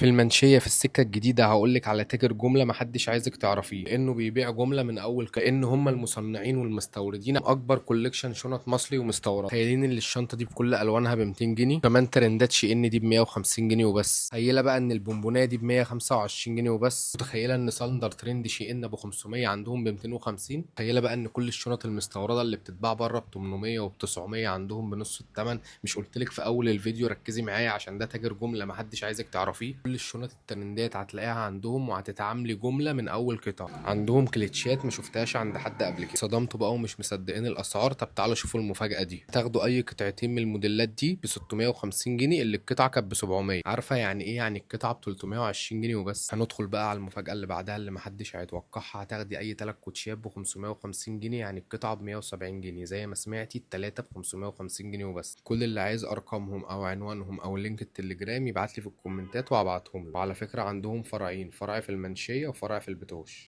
في المنشيه في السكة الجديدة هقول لك على تاجر جملة محدش عايزك تعرفيه، لانه بيبيع جملة من اول، كأن هم المصنعين والمستوردين. اكبر collection شنط مصري ومستورد. تخيلين ان الشنطة دي بكل الوانها ب 200 جنيه، كمان ترندات شي ان دي ب 150 جنيه وبس. تخيله بقى ان البونبونايه دي ب 125 جنيه وبس. متخيله ان صندر ترند شي ان ب 500 عندهم ب 250. تخيله بقى ان كل الشنط المستورده اللي بتتباع بره ب 800 وب 900 عندهم بنص الثمن. مش قلتلك في اول الفيديو ركزي معايا عشان ده تاجر جملة محدش عايزك تعرفيه؟ كل الشنط الترندات هتلاقيها عندهم، وهتتعاملي جملة من اول قطعه. عندهم كليتشات ما شفتهاش عند حد قبل كده. صدمتوا بقى ومش مصدقين الاسعار؟ طب تعالوا شوفوا المفاجاة دي. تاخدوا اي قطعتين من الموديلات دي ب 650 جنيه، اللي القطعة كانت ب 700. عارفه يعني ايه؟ يعني القطعة ب 320 جنيه وبس. هندخل بقى على المفاجاة اللي بعدها اللي محدش هيتوقعها. هتاخدي اي 3 كوتشيات ب 550 جنيه، يعني القطعة ب 170 جنيه. زي ما سمعتي، التلاتة ب 550 جنيه وبس. كل اللي عايز ارقامهم او عنوانهم او link التليجرام يبعت لي في الكومنتات وهبعتهم له. وعلى فكرة عندهم فرعين، فرع في المنشيه وفرع في البتوش.